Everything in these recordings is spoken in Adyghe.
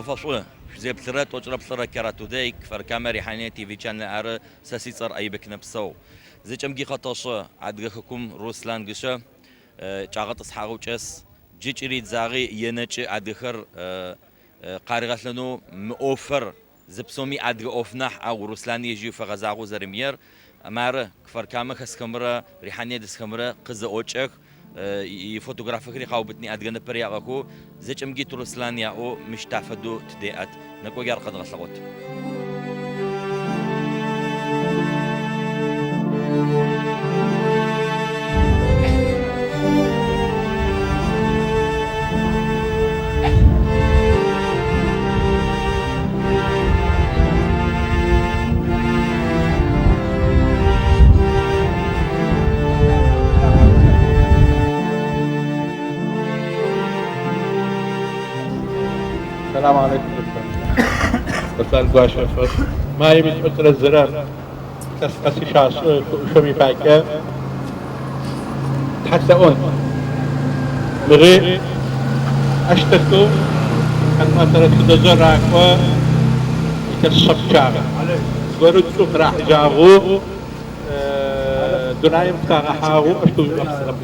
Шъуимэфэшӏу шъузеплъырэ 13-рэ Кара-Today, Кфар-Камэ, Рихьание ТВ чанел ары, сэ сицӏэр Айбек Нэпсэу. Зэкӏэмгий къэтэшӏэ Адыгэ хэкум Руслъан гыщэ чӏагъэтӏысхьагъэу чӏэс, джы кӏыридзагъи енэкӏы адыгэхэр къаригъэлъэнэу мы ӏофэр зэпсоми адыгэ ӏоф нахь, ау Руслъан ежьи фэгъэзагъэу зэрымыер. Мары Кфар-Камэ хэсхэмрэ Рихьание дэсхэмрэ къызэӏокӏэх, ифотографэхэри къаубытни адыгэ ныпэр яӏэхэу, зэкӏэмгий Руслъан яӏэу мыщ тафэдэу тыдеӏэт. Нэкӏоги ар къэдгъэлъэгъот. Сэлам алейкум, Руслъан. Руслъан Гуащэфыр. Маем итӏокӏырэ зырэр илъэс къэси щашӏы хыӏушъом ипакӏэ тхьэлъэӏон. Мыгъи ащ тэтэу къэтӏуатэрэ тхыдэжъыр ракӏо илъэс шъэ пчъагъэ. Зыгорэу цӏыф рахьыжьагъэу дунаим къыхагъэхьагъэу ащ тэу гъэпсыгъэп.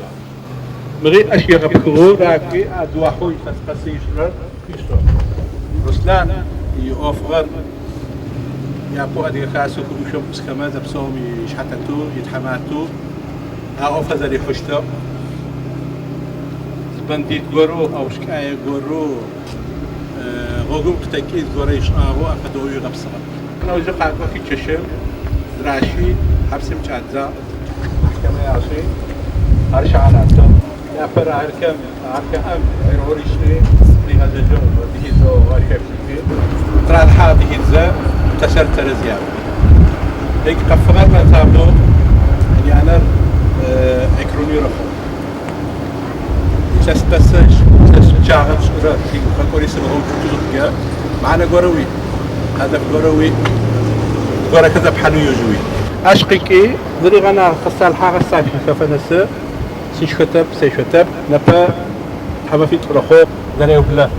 Мыгъи ащ егъэпхыгъэу ракӏуи а дыуахьэу илъэс къэси ышӏырэр ышӏыгъ. Руслъан иӏофыгъэр япэу Адыгэ Хасэу хыӏушъом ӏусхэмэ зэпсэум ишъхьэтэтэу, итхьаматэу а ӏофыр зэрихъущтыгъ. Зы бандит горэу, ӏэушкӏае горэу гъогум къытэкӏи зыгорэ ышӏагъэу афэдэу ыгъэпсыгъэп. Нэужым къакӏохи чэщым зыращи хьапсым чӏадзагъ, махькэмэ яшӏи ар щагъэратыгъ. Апэрэ аркэм, аркэӏэм гъэргъор ышӏи ригъэзэжьыгъ дыхидзэу гъэшэплъыхи. Тыралъхьагъ дыхидзэ тэсэр тэрэз яӏ. Ек къэфыгъэр мэтабэу янэр экрунир хъугъ. Илъэс къэсы илъэс пчъагъэ пшӏырэ тигукъэкӏори сырыгъэуцукӏы зыхъукӏэ мэхьанэ горэ уиӏ, хьадэф горэ уиӏ, зыгорэхэр зэпхьанэу ежьы уиӏ. Ащ къикӏи зыригъэнагъ къысалъхьагъэ сашхэфэ нэсы сышхэтэп, сешъотэп, непэ тхьамэфитӏу рэхъу зэреублэ.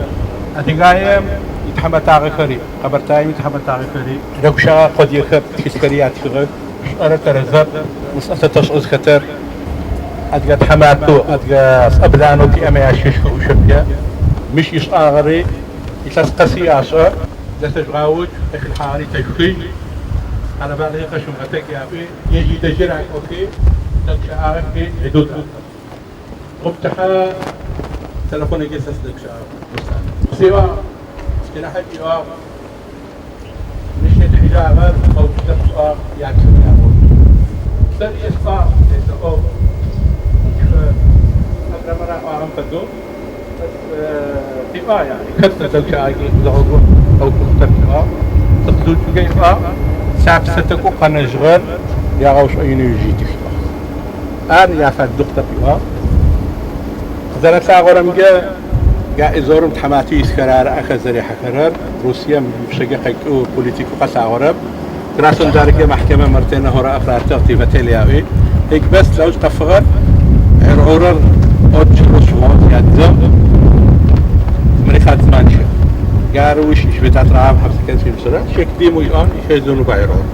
Адыгеем итхьамэтагъэхэри, Къэбэртаем итхьамэтагъэхэри рэгущыӏэгъэ къодыехэп, тхылъхэри ятхыгъэх. Шӏэрэ тэрэзэп, мысӏэ тэ тэшӏэ зыхэтэр. Адыгэ тхьаматэу, адыгэ лӏэбланэу тиӏэмэ ящыщ хыӏушъомкӏэ мыщ ишӏагъэри илъэс къэси ашӏэ. Зэтэжъугъэукӏ, къэшъулъхьагъэри тэшъухыжь, къэрэбалыгъи къэшъумыгъэтэкӏ яӏуи, ежь идэжьи ракӏохи, дэгущыӏагъэхи редут атыгъ. Гъупчыхьэ телефоныкӏи сэ сыдэгущыӏагъ Руслъан. Сиӏуагъ, скӏэнахьыкӏ иӏуагъ, мыщ етхьыжьагъэр къэуцутэп сӏуагъ, ятхын яӏоф. Сэри есӏуагъ, сесэӏугъ, тхэ, адрэмэ раӏуагъэм фэдэу, бэс тиӏуагъ яни, хэт зэдэгущыӏагъи зэгъогум къэуцутэп иӏуагъ, сыкъызыуцукӏэ иӏуагъ, лъапсэ тӏэкӏоу къэнэжьыгъэр ягъэушӏоинэу ижь итых иӏуагъ. Ар яфэдыхъутэп иӏуагъ. Къызэрэлъагъорэмкӏэ, гаӏизорым тхьаматэу исхэр ары ахэр зэрихьэхэрэр, Русием ипшъэкӏэ къэкӏэу политикэу къэлъагъорэп. Краснодаркӏэ махькэмэ Мартена хора афратыгъ тивэтел яӏуи, ик бэс лъэуж къэфыгъэр гьыргьурэр от чырыш гъот ядзыгъ, мырихат зманшы. Гаруш ишветатрагъэм хьапсыкэн фимышӏырэ шек диму иӏон ишезуну гьыргьур.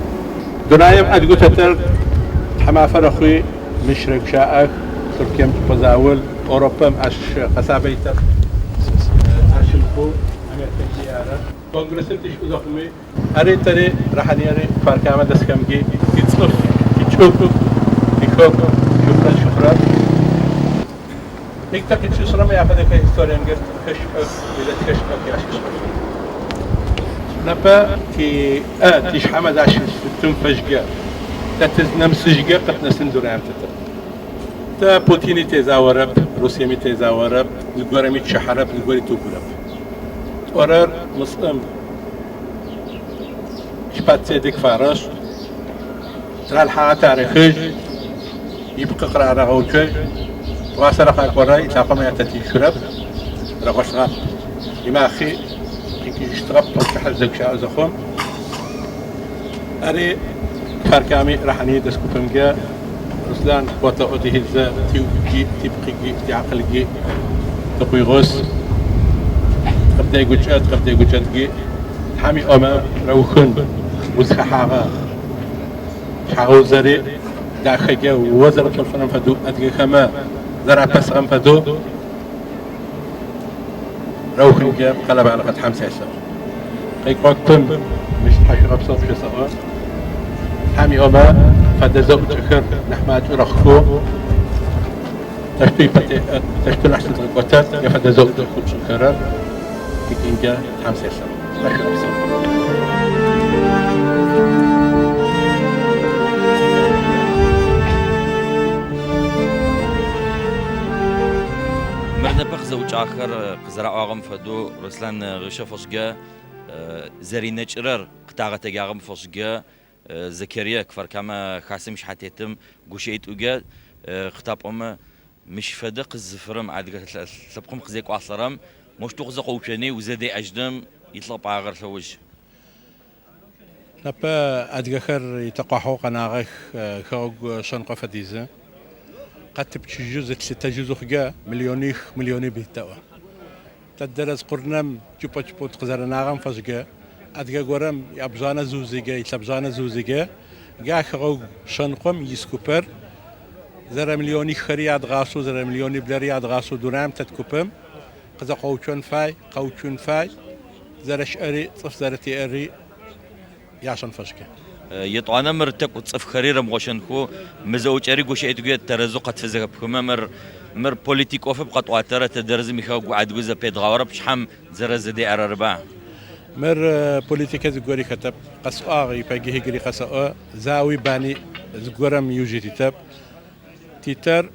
Дунаим адыгэу тэтыр тхьамафэ рэхъуи мыщ рэгущыӏэх, Туркием чӏыпӏэ заул, Европэм ащ къэсабэ итэп, ар щымыхъоу Америкэмкӏи ары. Конгрессым тыщыӏэу зэхъуми, ари тэри Рахьаниери Кфар-Камэ дэсхэмкӏи тицӏыф, тичӏыгу, тихэку щыхъурэ щыхъурэр. Ик тэ къитшӏышӏырэмэ яфэдэхэ историемкӏэ тхэщыӏэх, зэтхэщыӏэх, ящыщых. Непэ ти ӏэ, тишъхьэмэ защытым фэжьгэ, тэ тызнэмысыжьгэ къытнэсын дунаим тетэп. Тэ Путини тезаорэп, Русиеми тезаорэп, зыгорэми тчъыхьэрэп, зыгори тыубырэп. Тӏорэр мы лӏым мишпат цедек фарэшӏ, тыралъхьагъэ тарехыжь, ипкъы къырарэгъэуцожь, тыгъуасэрэ къакӏорэ илъакъомэ ятэтихырэп, рэгъолъыгъэп. Имахъи къикӏыжьыщтыгъэп тыгъопчыхьэ зэгущыӏэ зэхъум. Ари Кфар-Ками Рахьание дэс купымкӏэ Руслъан къотэӏо тихьылъэ тиугукӏи, типкъыкӏи, тиакъылкӏи тыкъуигъус. Тыкъыбдегукӏэ, тыкъыбдегукӏэтги, Тхьэм иӏомэ, рэухын узхэхьагъэ шъхьагъэузэри дахэкӏэ о зэрэпшӏошӏырэм фэдэу адыгэхэмэ зэрапэсыгъэм фэдэу рэухынкӏэ къэлэбалыкъэ Тхьэм селъэӏу. Къекӏокӏым мыщ тхьашъуегъэпсэу къышъосэӏо. Тхьэм иӏомэ, фэдэ зэӏукӏэхэр нахь макӏэу рэхъухэу тэшъу тэшъу нахь лъыдгъэкӏотэ ефэдэ зэӏукӏэхэу тшӏыхэрэр къикӏынкӏэ Тхьэм селъэӏу. Тхьашъуегъэпсэу. Мыр непэ къызэӏукӏагъэхэр къызэраӏуагъэм фэдэу Руслъан Гъыщэ фэшӏкӏэ зэринэкӏырэр къытагъэтэджагъэм фэшӏкӏэ Зэкэрие Кфар-Камэ хасэм ишъхьэтетым гущыӏитӏукӏэ къытапӏомэ, мыщ фэдэ къызыфырэм, адыгэ лъэпкъым къызекӏуалӏэрэм моущтэу къызэкъоуцони узэдеӏэжьыным илӏэпӏагъэр лъэуж. Непэ адыгэхэр итэкъуахьэу къэнагъэх хэгъэгу шъэныкъо фэдизы. Къэтыпчыжьэу зытлъытэжьы зыхъукӏэ миллионих, миллионибл тэӏо. Тэ тыдэрэз къурнэм чӏыпӏэ-чӏыпӏэу тыкъызэрэнагъэм фэшӏкӏэ, адыгэ горэм иӏэбжъанэ зыузыкӏэ, илъэбжъанэ зыузыкӏэ, джа хэгъэгу шъэныкъом ис купэр зэрэмиллиониххэри ядгъашӏэу, зэрэмиллиониблэри ядгъашӏэу дунаим тет купым къызэкъоуцон фай, къэуцун фай, зэрэщыӏэри, цӏыф зэрэтиӏэри яшӏэн фэшӏкӏэ. Етӏуанэ мыр тэкӏу цӏыфхэри рымыгъощэнхэу, мы зэӏукӏэри гущыӏитӏукӏэ тэрэзэу къэтфызэхэпхымэ, мыр мыр политик ӏофэп къэтӏуатэрэ, тэдэрэзым ихэгъэгу адыгэу зэпедгъаорэп, шъхьэм зэрэзэдеӏэрэрыба? Мыр политикэ зыгори хэтэп, къэсӏуагъ ипэги иджыри къэсэӏо, зауи бани зыгорэм иужь титэп. Титэр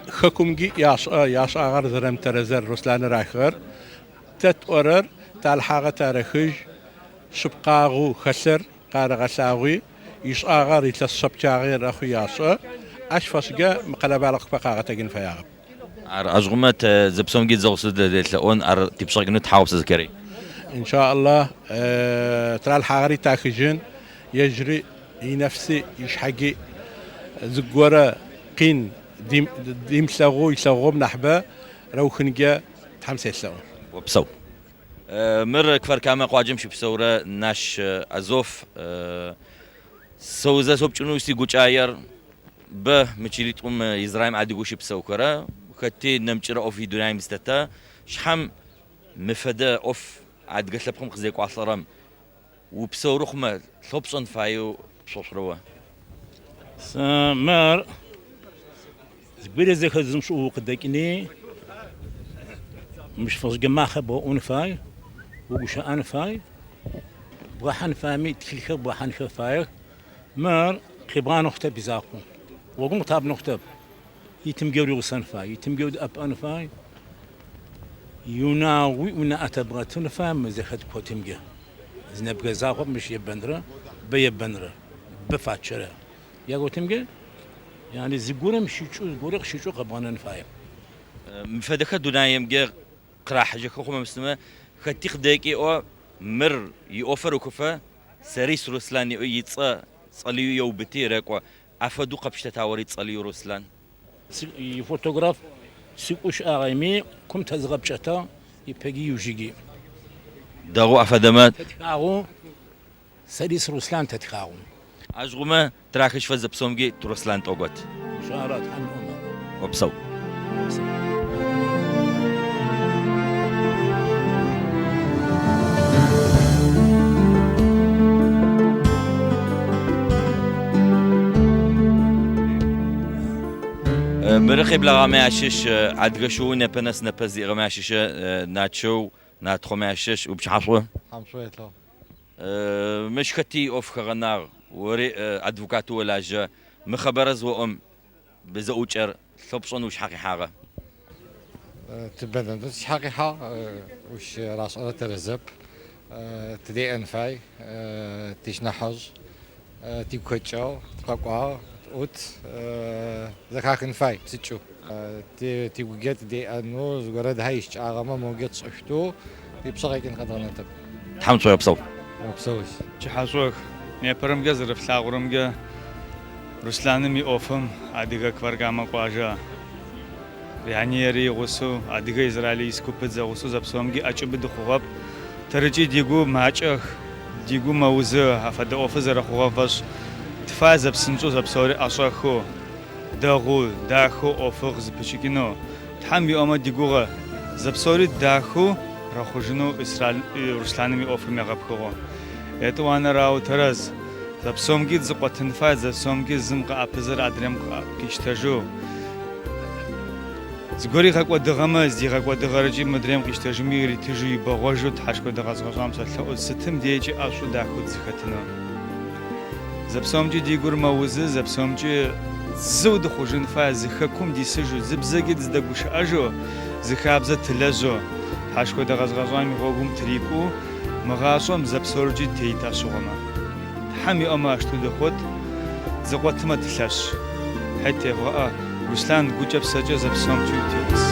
хэкумги яшӏэ, яшӏагъэр зэрэмытэрэзэр Руслъаныр рахыгъэр. Тэ тӏорэр талъхьагъэ тарэхыжь, шъыпкъагъэу хэлъыр къарэгъэлъагъуи, ишӏагъэр илъэс шъэ пчъагъи рэхъуи яшӏэ, ащ фэшӏкӏэ мы къэлэбалыкъ купэ къагъэтэджын фэягъэп. Ар ажъгъумэ тэ зэпсэумкӏи дзэгъусэу тыделъэӏон, ар типшъэкӏынэу тхьагъэпсэ Зэкэрый. Иншааллах, тыралъхьагъэри тахыжьын, ежьри инэфси ишъхьаги зыгорэ къин димылъэгъоу илъэгъугъэм нахьыбэ рэухынкӏэ Тхьэм селъэӏу. Опсэу. Мыр Кфар-Камэ къуаджэм щыпсэурэ Наш Азов. Сэ узэсэупчӏынэу сигукӏаер бэ мы чылитӏум Израим адыгэу щыпсэухэрэ, хэти нэмыкӏырэ ӏоф идунаим зытэтэ, шъхьэм мы фэдэ ӏоф адыгэ лъэпкъым къызекӏуалӏэрэм упсэурэ хъумэ, лъэу пшӏэн фаеу пшӏошӏырэ о? Сэ мыр зыгорэ зэхэзымышӏэу укъыдэкӏыни, мыщ фэшӏкӏэ макъэ бгъэӏун фай, угущыӏэн фай, бгъэхьэн фаеми тхылъхэр бгъэхьэнхэ фаех. Мыр къебгъанэ хъутэп изакъоу, гъогум къытабнэ хъутэп. Итымгеу ригъусэн фай, итымгеу дэӏэпыӏэн фай, иунагъуи унаӏэ тэбгъэтын фай мы зэхэт котымкӏэ. Зы нэбгырэ закъоп мыщ ебэнрэ, бэ ебэнрэ, бэ фачэрэ. Яготымкӏэ, яни зыгорэм щыкӏэу, зыгорэ къыщыкӏэу къэбгъэнэн фаеп. Мы фэдэхэр дунаемкӏэ къырахьыжьэхэ хъумэ мыслъымэ, хэти къыдэкӏи ӏо, мыр иӏофыр ыхуфэ, Сэрис Руслъан иӏо ицӏэ цӏэлыю еубыти рэкӏо. Афэдэу къэпщтэта ори цӏэлыю Руслъан? Ифотограф сыкӏоу щыӏагъэми, кум тэзыгъэпкӏэтагъ, ипэги иужыги. Дэгъу афэдэмэ. Тэтхагъэу, Сэрис Руслъан тэтхагъэу. Ажъгъумэ тырахыщ фэдэ псомкӏи Туруслан тӏогот. Иншалла, Тхьэм иӏомэ. Опсэу. Опсэу. Мыры къеблэгъамэ ащыщ адыгэ шыу непэ нэс нэпэ зиӏэгъэмэ ащыщ Начэу Натхъомэ ащыщ упчыхьашӏу. Хьамшъо елъэгъу. Мыщ хэти иӏоф хэгъэнагъ, ори адвокатэу олажьэ. Мы хъэбарэ зыоӏом зэӏукӏэр лъэу пшӏэн ушъхьэ къихьагъэ. Тыбэнэнэу тшъхьэ къихьагъ, ущ рашӏэрэ тэрэзэп. Тыдеӏэн фай, тишнахьыжъ, тигу хэкӏыгъ, тыкъэкӏуагъ, тыӏут, зэхахын фай псыкӏэу. Тигукӏэ тыдеӏэнэу, зыгорэ дыхьэ ищыкӏагъэмэ, моукӏэ тшӏэшъутэу, типшъэ къекӏын къэдгъэнэтэп. Тхьэм шъуегъэпсэу. Опсэущ. Пчыхьашӏох. Непэрэмкӏэ зэрэфлъагъурэмкӏэ Руслъаным иӏофым Адыгэ Кфар-Камэ къуажэ. Рихьаниери игъусэу, адыгэ Израиль ис купыр зэгъусэу зэпсэумкӏи ӏэкӏыбы дыхъугъэп. Тэрыкӏи дигу макӏэх, дигу мэузы афэдэ ӏофыр зэрэхъугъэм фэшӏ. Тыфай зэпсынкӏэу зэпсэури ӏэшӏэхэу, дэгъоу, дахэу ӏофыр къызыпыкӏыкӏынэу. Тхьэм иӏомэ дигугъэ зэпсэури дахэу рэхъужьынэу Руслъаным иӏофым егъэпхыгъэу. Етӏуанэрауэ тэрэз. Зэпсэумкӏи дзыкъотын фай, зэпсэумкӏи зым къыӏэпызыр адрейм къищтэжьэу. Зыгори гъэкӏуэдыгъэмэ, здигъэкӏуэдыгъэр ыкӏи мыдрейм къищтэжьми иритыжу ибэгъуэжу Тхьэшхуэ дыкъэзыгъэщӏам солъэӏу сытым дежкӏи ӏэщӏу дахэу дызэхэтыну. Зэпсомкӏи ди гур мэузы, зэпсомкӏи зыу дыхъужын фай, зы хэкум дисыжу, зы бзэкӏи дызэдэгушыӏэжу, зы хабзэ тылэжьу, Тхьэшхуэ дыкъэзыгъэщӏам и гъуэгум трикӏуу, мы гъащӏэм зэпсоркӏи теит ащыгъуэмэ. Тхьэм иӏомэ ашту дыхъут, дзыкъуэтымэ тылъэщ. Хьет евгъэӏэ, Руслъан гукӏэ псэкӏэ зэпсомкӏи утигъус.